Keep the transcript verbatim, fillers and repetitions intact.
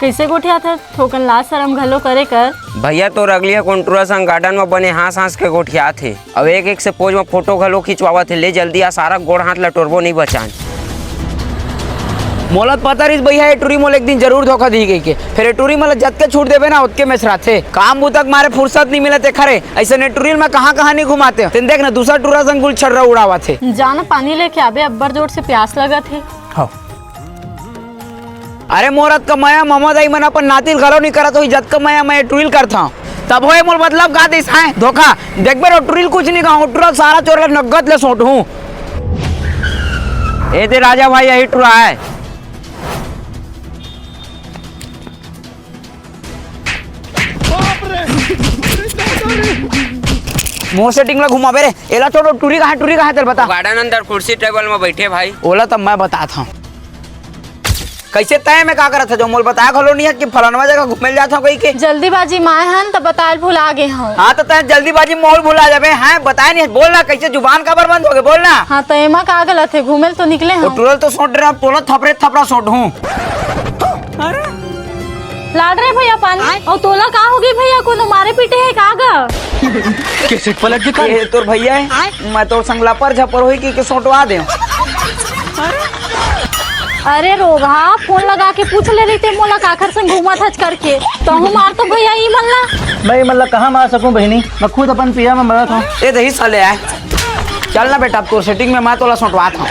कइसे गोठियाथस? थोकन लाज सरम घलो करे कर। भइया, तोर अगली ह कोन टूरा संग garden म बने हाँस-हाँस के गोठियात हे। अउ एक-एक से pose म photo घलो खिंचवावत हे। ले जल्दी आ, सारा गोड़ हाथ ल टोरबो नइ बचान। मोला त पता रिहिस भइया, ए टूरी मोला एक दिन जरूर धोखा दिही कहिके। फेर ए टूरी मोला जतके छूट देबे ना, ओतके मेसराथे। काम बूता के मारे फुरसत नइ मिलत एखर हे। अइसन ए टूरी ल मैं कहाँ-कहाँ नइ घुमातेंव। तेन देख ना, दूसरा टूरा संग गुलछर्रा उड़ावत हे। जा ना, पानी लेके आबे, अब्बड़ जोर से प्यास लगत हे। हव। अरे मोर अतका मया ममा दाई मन अपन नाती ल घलो नइ करत होही, जतका मया मैं ए टूरी ल करथंव। तभो ए मोर मतलब का दिस हे धोखा। देखबे रे टूरी ल कुछ नइ कहंव, टूरा सारा चोर ल नगद ले सोंटहूं। ए दे राजा भाई, यही टूरा हे। मोर setting ला घुमाबे रे। एला छोड़, टूरी कहाँ, टूरी कहाँ, तेला बता। Garden अंदर कुर्सी table म बइठे भाई। ओला तब मैं बतात हंव। कइसे तय में का करत हे जो मोला बताय घलो नइ हे कि फलानवा जगह घूमे ल जात हंव कहिके? जल्दीबाजी म आय हन त बताय ल भुला गे हंव। हाँ त तय जल्दीबाजी म मोला भुला जाबे, हैं? बताय नइ हे, बोल ना, कइसे जुबान काबर बंद होगे, बोल ना। हाँ त एमा का गलत हे, घूमे ल तो निकले हंव। टूरा ल तो सोंट रहा, तोला थपरे थपरा सोंटहूं। लाड रे भइया पानी। अउ तोला का होगे भइया, कोनो मारे पीटे हे का गा? कैसे पलट के ए, तोर भइया हे, मैं तोर संग लपर झपर होही कहिके सोंटवा देंव। अरे रोगहा, phone लगा के पूछ ले रहिते मोला काखर संग घूमत हच करके। तहूं मार तो भइया ई मन ला। मैं ये मन ला कहाँ मार सकूं बहिनी, मैं खुद अपन पिया में मरत हंव। ए दही साले आय, चल ना बेटा, अब तोर setting में मैं तोला सोंटवात हंव।